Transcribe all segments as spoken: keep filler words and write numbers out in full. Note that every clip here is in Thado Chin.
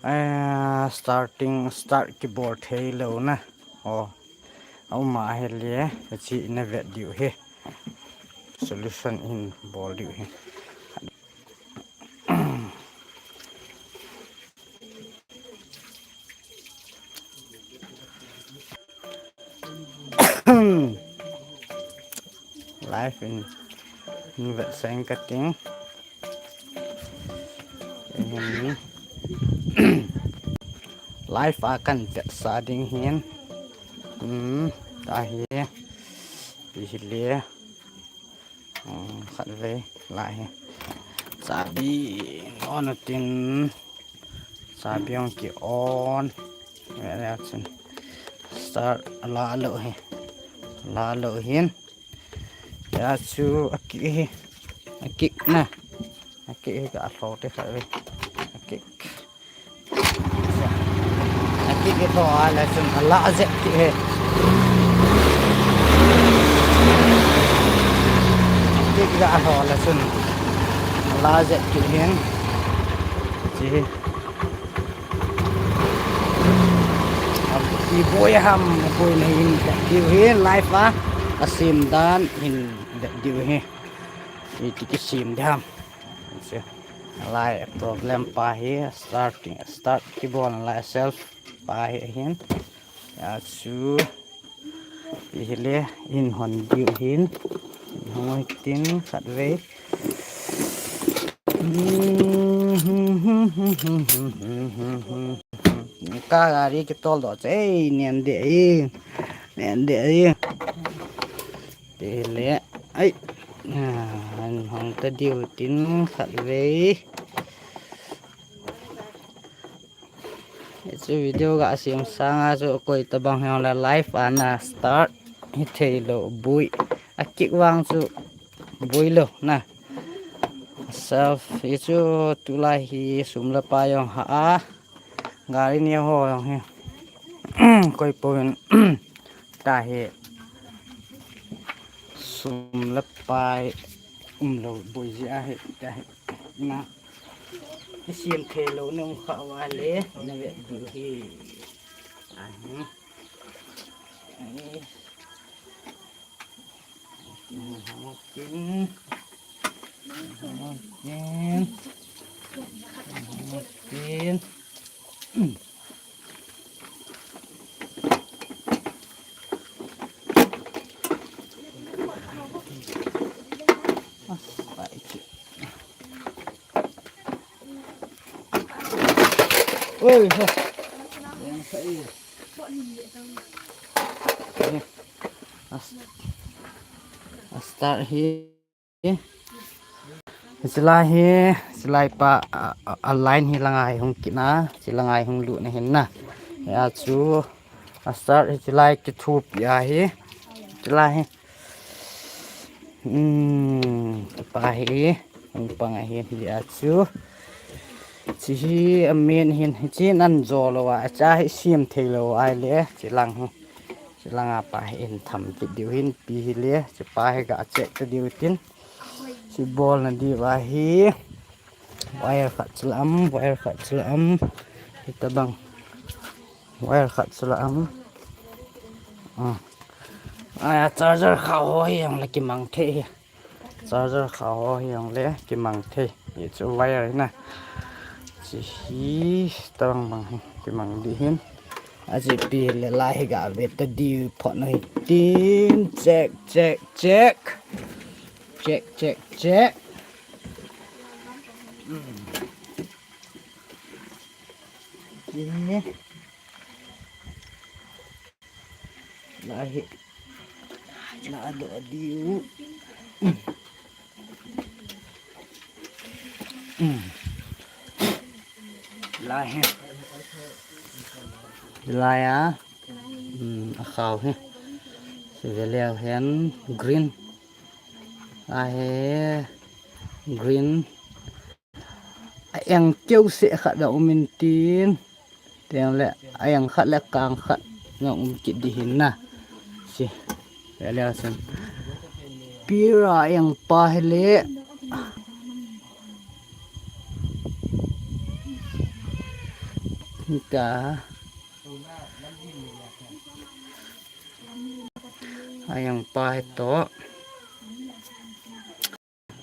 Ah, starting, start kibol thei lou na. Oh, a um a hi le, chi na vet diu hi. Solution in bol diu hi. Live in, in vet seng ka ting. Live a kan vet sa ding hin. Hmm, ta hi. Ti hi le. Hmm, khat vei lai hi. Chabi on tin. Chabi ong ki on. Ve le chun. Start la lou hi. La lou hin. Ya chu a kick hi. A kick na. A kick hi ka a lou te khat vei. A kick. A kick hi tho a le chun a la zep kick hi. A kick ga a tho le chun a la zep kick hin. Chi hi. A kiboi ham, kiboi na hin diu hi live a. A sim dan hin diu hi. Iti kisim ding ham. Lai problem pa hi starting, start kibol lai self pa hi hin. Ya chu. Pi hi le in hon diu hin. Hon tin khat vei. Ka gari kitol doh che, ei, nen de, ei, nen de, ei. Te le, ai, ah, an hong ta diu tin khat vei. Hichu video ga sim sanga chu koi tabang hiong le live ana start hi thei lou bui. A kick vang chu bui lou na. Self hichu tulai hi sum le pai jong ha a. Gari ni ho jong hi. Koi pon ta hi. Sum le pai um lou bui ji a hi ta hi. Na. Kisim thei lou nung kha va le, na vet diu hi. Ahi. Ahi. Ahi. Ahi. Oi, ho. As-, a start hi. Chilai hi, chilai pa, a, a, a line hi la ngai hung kit na, chi la ngai hung lut na hin na. Ya chu, a start hi chilai kithupi a hi. Chilai hi. Hmm, pa hi, hung pang a hin, ya chu. Chi hi, a min hin, hi chi nan jo lou a, a cha hi sim thei lou a le, chi lang hi. Chi langa pa hi in tham kit diu hin pi hi le, chi pa hi ga check ta diu tin. Chi bol na diu a hi. Wire khat chi la um, wire khat chi la um. Hi tabang. Wire khat chi la um. Ah. Aya charger kha ho hi jong le kimang thei hi. Charger kha ho hi jong le kimang thei. Hi chu wire na. Chi hi tabang bang hi kimang di hin. A chi pi le la hi ga ve ta di phot na hi tin. Check, check, check. Check, check, check. Hmm. Ni. Lahi. La do diu. Hmm. Lahi. Lahi a. Hmm, a khao hi. Si ve leu hen green. Lahi green. A eng keu se khat da um in tin. Teng le a eng khat le kang khat na um kit di hin na. Si. Ve le sen. Pira eng pa hi le. Hita. Ayang pa hi to.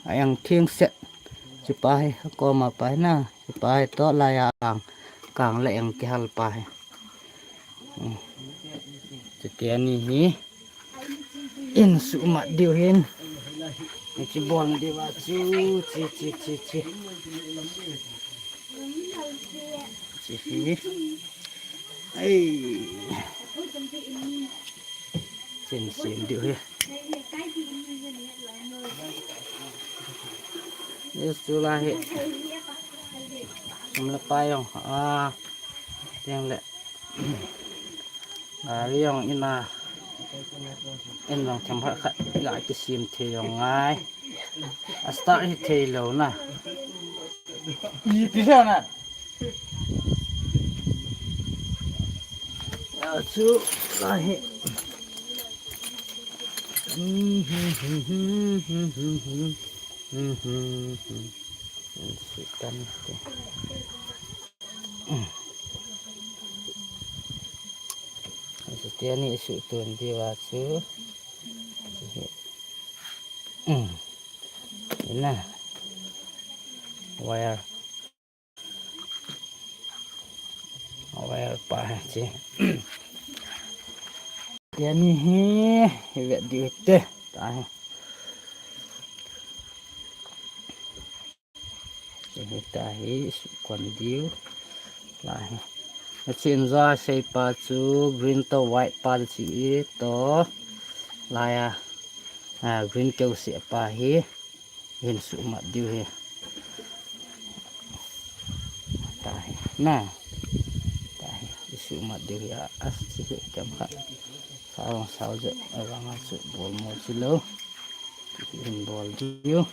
Ayang thing set. Chupa hi, koma pa hi na. Chupa hi to laiya ang. Kang le ang kihal pa hi. Hmm. Chuti ani hi. Insuh mat diu hin. Hichi bol diu a chu, chi, chi, chi, chi. Chi hi. Ai. Chin sim diu hi. Yes, tu la hi. Sum le pai jong. Ah. Tiang le. Gari jong in a, in jong themkhat khat ga kisem thei jong ngai. A start hi thei lou na. Ipi thei na. Ya chu la hi. Sitan. Chuti ani isuh tun diu a chu. Ina. Wire. Wire pa hi chi. Tiani hi, hi vet diu te. Ta hi. Hita hi, kon diu. La hi. Achi inja sei pa chu green to white pa chu chi i to. Laiya, ah, green keu se pa hi. Hin suh mat diu hi. Ta hi. Na. Ta hi. Isuh mat diu hi. A, a chi hi kem kha. Sao, sao je. Avang a chu bol mo chi lo. Hin bol diu.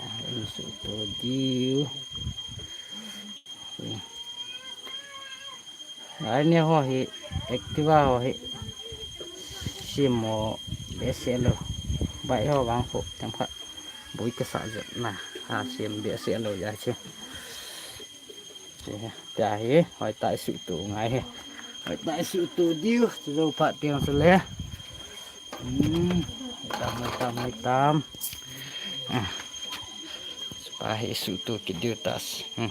A, insuh to diu. Ai, ni ho hi, Activa ho hi, sim mo behseh lou. Bike ho vang ho, tem kha, bui kasa jep na, a sim behseh lou ja chu. Tia hi, hoitah isuh to ngai hi. Hoitah isuh to diu, chu jou phat tiang chu le. Hmm, hoitam, hoitam, hoitam. Ah. Pa hi isuh to kit diu tas. Hmm.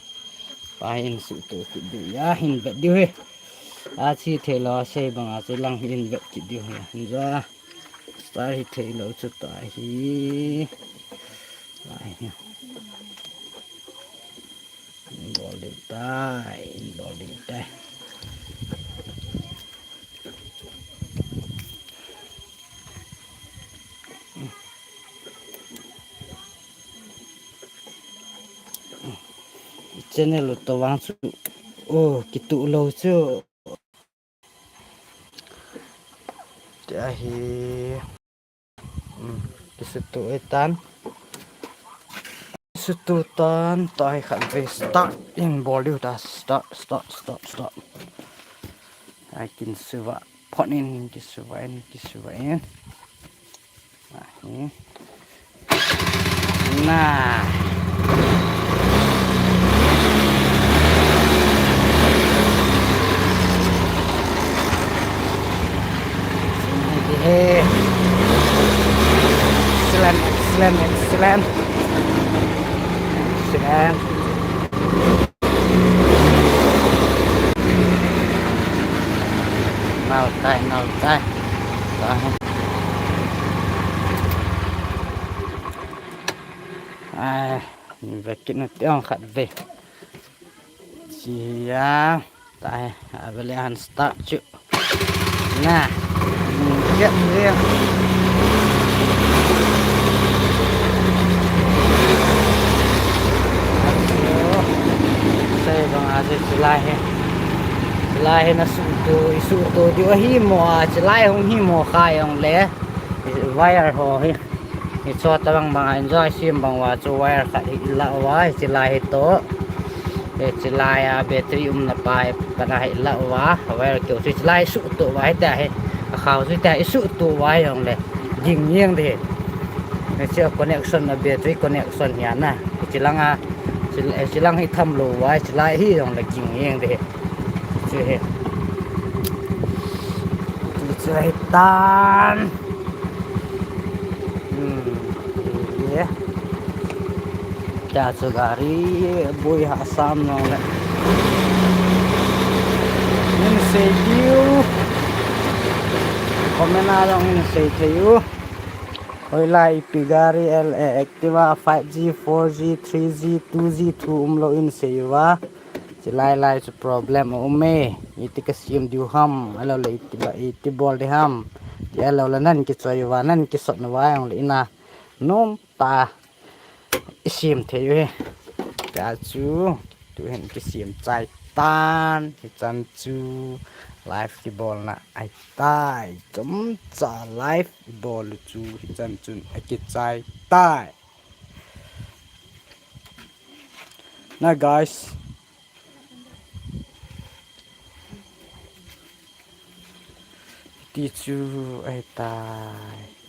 Pa hi insuh to kit diu. Ya, hin vet diu hi. A chi thei lou, sei bang a chi lang hi hin vet kit diu hi. Hin ja. Start hi thei lou chu ta hi. Lai hi. Bol diu tai, bol diu tai. Channel u to vang chu. Oh, kituh lou chu. Tia hi. Hmm, kisuh to e tan. Kisuh to tan, ta hi khat vei start in bol diu ta, start, start, start, start. Ai, kin suva, phot in, kisuva in, kisuva in. Ai. Na. Excellent, excellent, excellent. Excellent. Nal tai, nal tai. Ai, vekit na tiang khat ve. Chia. Tai, a vele han start chu. Na. Hmm, jet ria. Sei bang a chu chilai hi. Chilai hi na suh to, isuh to diu ahi mo a, chilai hung hi mo kha jong le. Wire ho hi. Hichu tabang bang a injoi sim bang uva chu wire khat hi ilah uva, hichi lai hi to. Hichi lai a battery umna pa hi pat a hi ilah uva, wire keu chu hichi lai suh to uva hitia hi. Akhao chu hitia hi suh to uva hi jong le. Ging jeng ding hi. Hichi a connection a battery connection hi ana. Hichi lang a Chilang hi tham lou vai, chilai hi jong la ging jeng de. Chu hi. Chu chu hi tan. Hmm. Ye. Cha chu gari bui ha sam nong le. Nin sei diu. Comment a jong in sei thei u. Hoilai ipi gari L A Activa five G, four G, three G, two G thu umlou in sei uva. Chilai lai chu problem a um e. Iti ka siam diu ham, ahilou le iti ba, iti bol di ham. Ti ahilou le nan kichoi uva, nan kisot uva jong le ina. Nom ta. I siam thei u hi. Ka chu. Tu hin kisiam chai tan, hichan chu live kibolna ahitai. Chomcha live ibol u chu hichan chun akichai tai. Na guys. Ti chu ahitai.